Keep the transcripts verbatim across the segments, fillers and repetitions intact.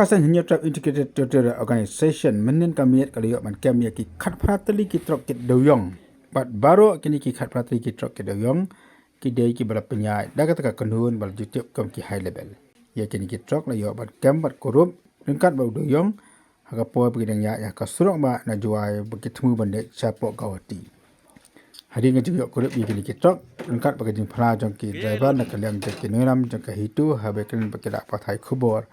Ka seng Hynñiewtrep Integrated Territorial Organization mynhynnin ka miet ka la ïoh ban kem ïa ki khatphra tylli ki trok kit dewiong. Bad baroh kine ki khatphra tylli ki trok kit dewiong ki dei kiba la pynïaid da kata ka kynhun ba la ju tip kum ki high level. Ïa kine ki trok la ïoh ban kem bad kurup ryngkat bad u dewiong ha ka por ba ki dang ïaid ha ka surok ba na Jowai ba ki thmu ban leit shapoh Guwahati. Hadien ka jingïoh kurup ïa kine ki trok ryngkat bad ka jingphla jong ki driver na ka liang jong ki nongïalam jong ka HITO, haba kren bad ki lad pathai khubor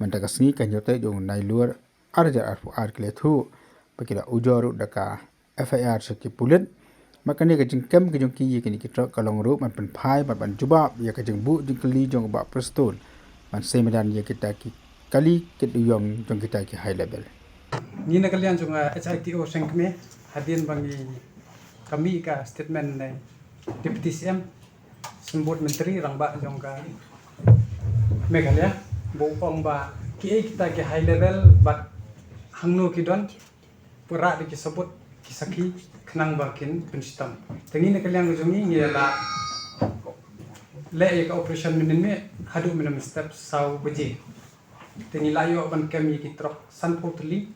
mynta ka sngi, ka hynñiew tarik jong u Nailur arhajar arphew ar, ki la ïathuh ba ki la ujor ruh da ka FIR sha ki pulit. Bad kane ka jingkem ka jong ki ïa kine ki trok ka long ruh ban pynphai bad ban jubab ïa ka jingbuh jingkylli jong u Bah Prestone ban sei madan ïa kita ki kali kit dewiong jong kita ki high level. Ngi na ka liang jong, uh, HITO Seng Kmie, hadien ba ngi, ka mih ka statement na Deputy CM, Symbud Myntri Rangbah jong ka Meghalaya, ba u ong ba kiei kita ki high level bad hangno ki don, pynrah da ki sabut ki sakhi khnang ba kin pynshitom. Te ngi na ka liang jong ngi ngi la leh ïa ka operation mynhynnin haduh mynhynnin step saw baje. Te ngi la ïoh ban kem ïa ki trok sanphew tylli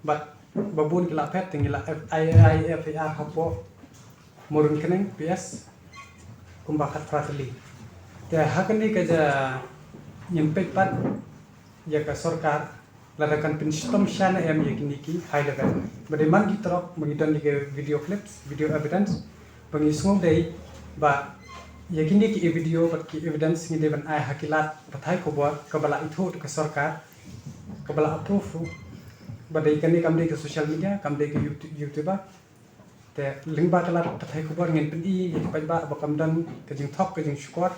bad ba bun ki la phet, te ngi la ai FIR hapoh Mawryngkneng PS kumba khatphra tylli. Te ha kane ka jingpeit pat ïa ka sorkar lada kan pynshitom shwa ne em ïa kine ki high level. Ba dei man ki trok ba ngi don ïa ki video clips, video evidence, ba ngi sngew dei ba ïa kine ki video bad ki evidence ngi dei ban ai ha ki lad pathai khubor kaba la ithuh da ka sorkar, kaba la approve ruh. Ba dei kane kam dei ka social media, kam dei ka YouTube, YouTuber. Te lyngba ka lad pathai khubor ngin pyni ïa ki paidbah ba kam don ka jingthok ka jingshukor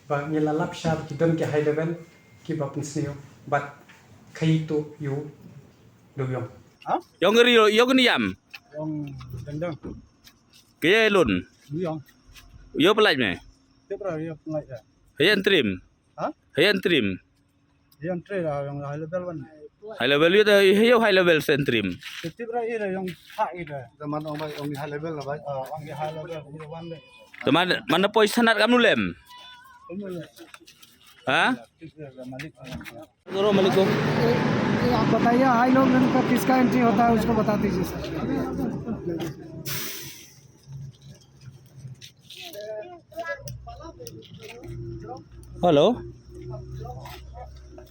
ba ngi la lap shwa ba ki don ki high level kiba pynsniew bad khaïi tuh ïa u dewiong. Ïong ri ïong ni ïam. Ïong dang dang. Ke ye lun. Ïong. Ïong pelaij me. Tip ra ïong pelaij ya. Hayan trim. Ha? Hayan trim. Ïong trim la ïong high level wan. High level ïong da ïong high level sen trim. Tip ra ïong ha ïong ha. Zaman ong bai ong high level la bai. Ah, ong high level ïong wan de. Zaman mana poi sanat kam nulem. Ong nulem. Ha? Tip ra malik. Assalamu alaikum. ये आप बताइए, हाई लो लेन का किसका एंट्री होता है, उसको बता दीजिए सर। Hello.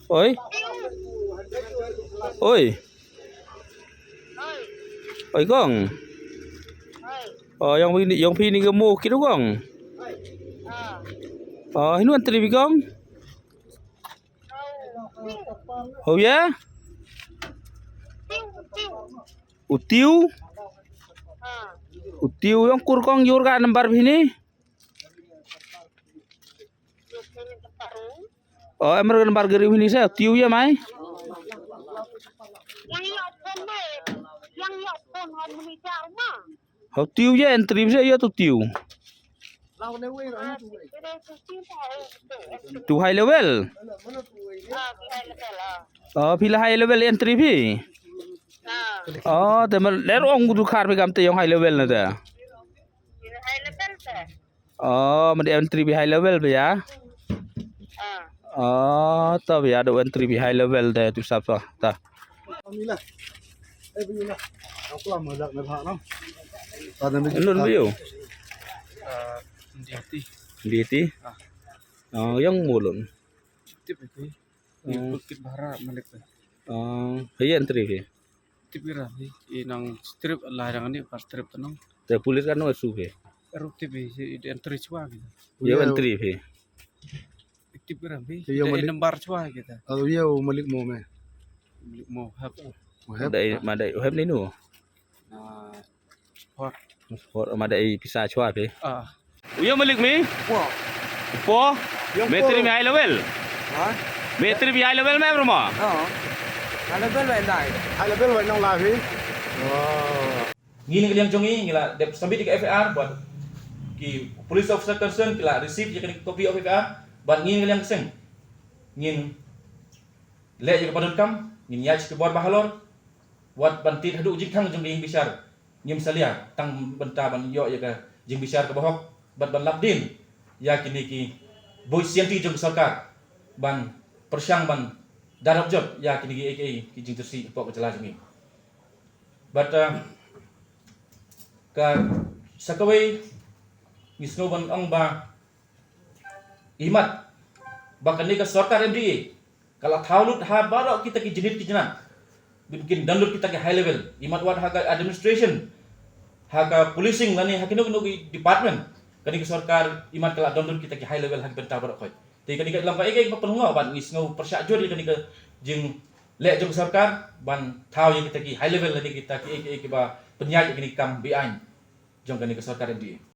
Oi. Oi. Oi kong. Oh, ïong phi ni, ïong phi ni ka mo ki tu kong. Oh, hinu antri phi kong. Ho ya? U Tiu? U Tiu ïong kur kong ïur ka nambar phi ni? Oh, em ka nambar gari phi ni sa, u Tiu ya mai? Ho Tiu ye entry se ye tu Tiu. Tu high level. Oh, phi la high level entry phi. Oh, te ma der ong du khar phi kam te ïong high level na te. Oh, ma de entry phi high level phi ya. Oh, ta phi ya do entry phi high level te tu sap sa ta. Nun bio. Diati. Diati. Oh, ïong mulun. Tip iti. Ïong kit bara malik. Oh, hayan entry phi. Tip ira phi. Inang strip la yang ni pas strip tanong. Te police kan no su phi. Eru tip iti entry chwa gitu. Ïong entry phi. Tip ira phi. Ïong malik. Number chwa gitu. Alu ïong malik mo me. Malik mo hab. Mo hab. Madai madai hab ni nu. Sport. Sport ma dei pisa chwa phi. Ah. Uya malik mi? Po. Po. Metri mi high level. Ha? Metri mi high level me broma. Ha. High level wa nai. High level wa nong la phi. Ngi ni ka liang jong ngi ngi la dep submit ka FIR bad ki police officer concern ki la receive ïa ka copy of FIR bad ngi ni ka liang seng ngin leh ïa ka ba donkam ngin ïaid ki bor ba halor. Wat ban tied haduh jingkhang jong ka ïing bishar ngim salia tang bynta ban ïoh ïa ka jingbishar kaba hok bad ban lap dien ïa kine ki buit sianti jong ka sorkar ban pyrshang ban darap jot ïa kine ki, ki, ki jingtyrsi hapoh ka jylla jong ngi. But uh, ka sa kawei ngi sngew ban ong ba imat ba kane ka sorkar M D A ka la thaw lut ha baroh kita ki jingit ki jinat, ba kin don lut kita ki high level, imat wat ha ka administration, ha ka policing lane ha kino kino ki department. Kane ka sorkar imat ka la don lut kita ki high level ha ki bynta baroh khoit. Te kane ka long kaei kaei ba pynlong ba ngi sngew pyrshah jur ïa kane ka jingleh jong ka sorkar ban thaw ïa kita ki high level lane kita ki, ki, ki ba pynïaid ïa kane ka kam be-aiñ jong kane ka sorkar M D A.